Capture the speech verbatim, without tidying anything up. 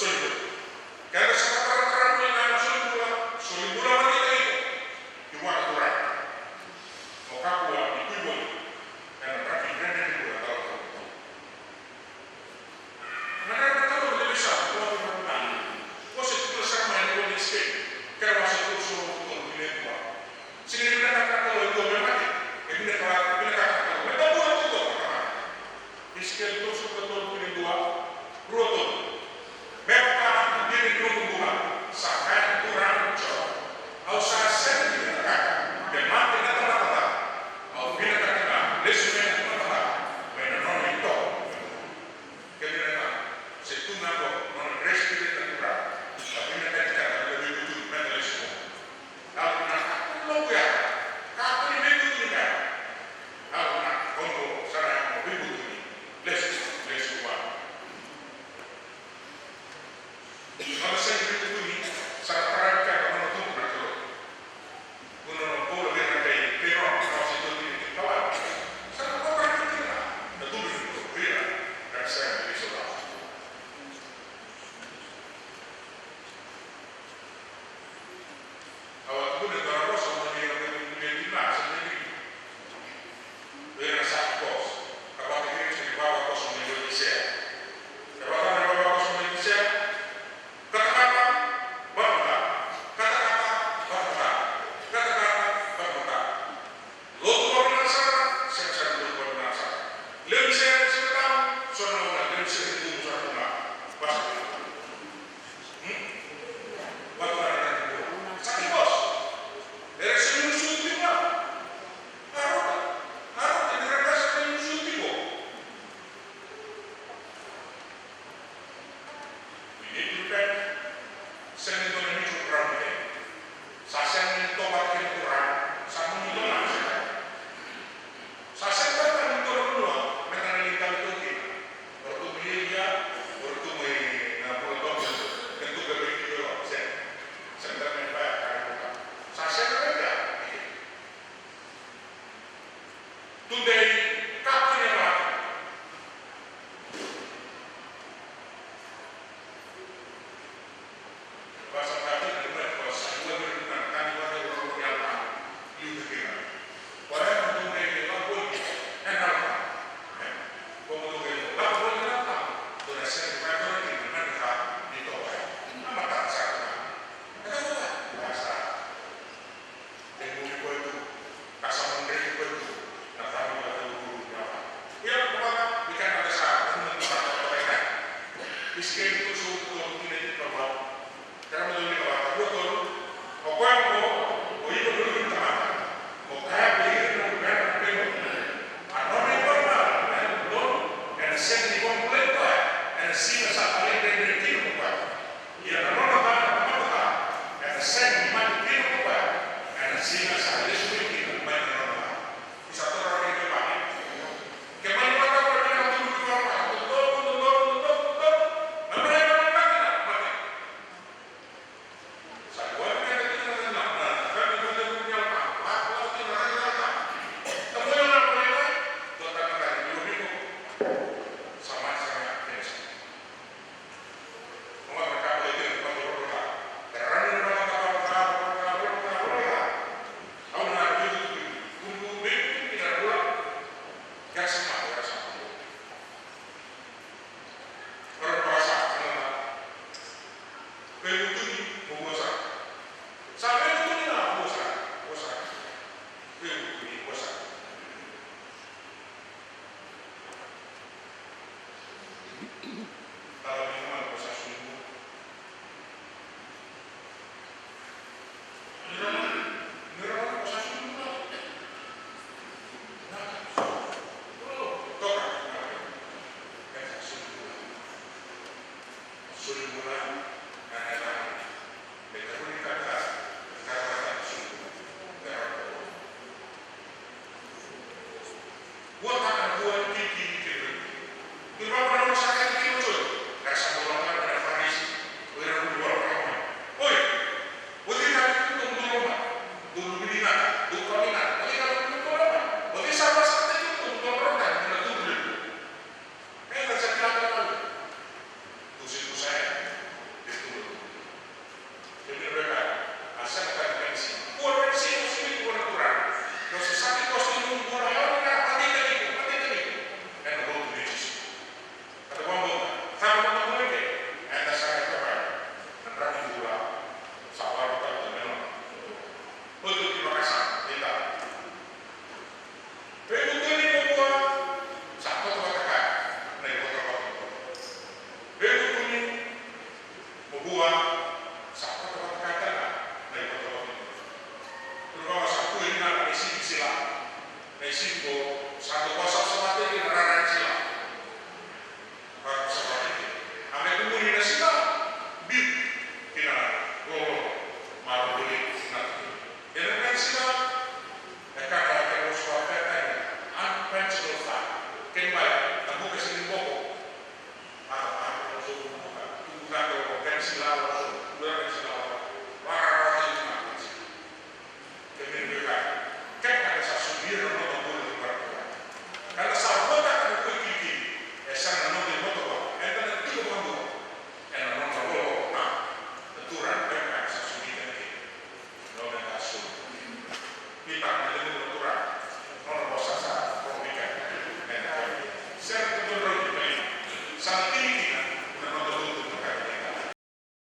Solibula. Keda sa taratara mai na solibula, solibula vata kei iko. Ki vua na Turaga. Mo kakua ni kui voli ena draki dredre ni bula. Na Kalou na Kalou na lewe sa, na Kalou na Kalou. Ko se tukuna sara mai na ivola i Isikeli, kena wase tolusagavulu ka tolu, tikina e dua. Sega ni vinakata na Kalou e dua me mate, e vinakata, vinakata na Kalou me dua taucoko na tamata. Isikeli tolusagavulu ka tolu, tikina e dua, rua, tolu. Me vaka na dina ni noqu bula, sa kaya na Turaga ko Jiova, au sa sega ni vinakata me mate na tamata ca, au vinakata ga me lesu mai na tamata ca mai na nona itovo. Kemuni na, se tu ga qo nona grace period na Turaga, ka vinakati keda meda veivutuni, meda lesu. Yalo vinaka, kakua ni lokuyawa, kakua ni veivutuni ga. Yalo vinaka, qo sara yago mo veivutuni, lesu, lesu vua. Nona sega ni veivutuni, sa na taravi keda na nona tubu na Kalou. Vunau na Paula vei ira na kai, kai Roma, na wase dua, tikina e tinikawalu. Sa na vakavulica na tubu ni Kalou vei ira na ka sega ni veisautaka. Au a tukuna e dua na vosa, au na via, via, via, via, via, via, vei ira na sa ki koso, ka vakatakila tiko ni vavakoso mai Leotisea. E vaka na vavakoso mai Leotisea, katakata, vatamata, katakata, vatamata, katakata, vatamata. Lotu vakavinaka sara, sega sara ni lotu vakavinaka sara. Leotisea, sega tale, so na gauna, Leotisea, sega tale, so na gauna. Vasa. Hmm? Vatu na rara ni bula. Sa ki koso. Era sega ni sucu tiko ga. A rauta. A rauta ni ra qase sega ni sucu tiko. We need to repent. Sega ni dua na mutual ground there. Sa sega ni toka kina Turaga. Sa mutual ground. Sa sega ni dua na vanua me da na lai taleitaka kina. O ratou mai India, o ratou mai na bula toka, e tu ga mai India, sega. Sega ni da mai vaya, ka na buka. Sa sega ni da. Tudei, kakua ni yavalati. Vasa Vua sa vatavata ka tana na ivotavota. Rua sa tu e na na isivi sila. Na isivi ko sa dau vasavasavataki na rara e sila.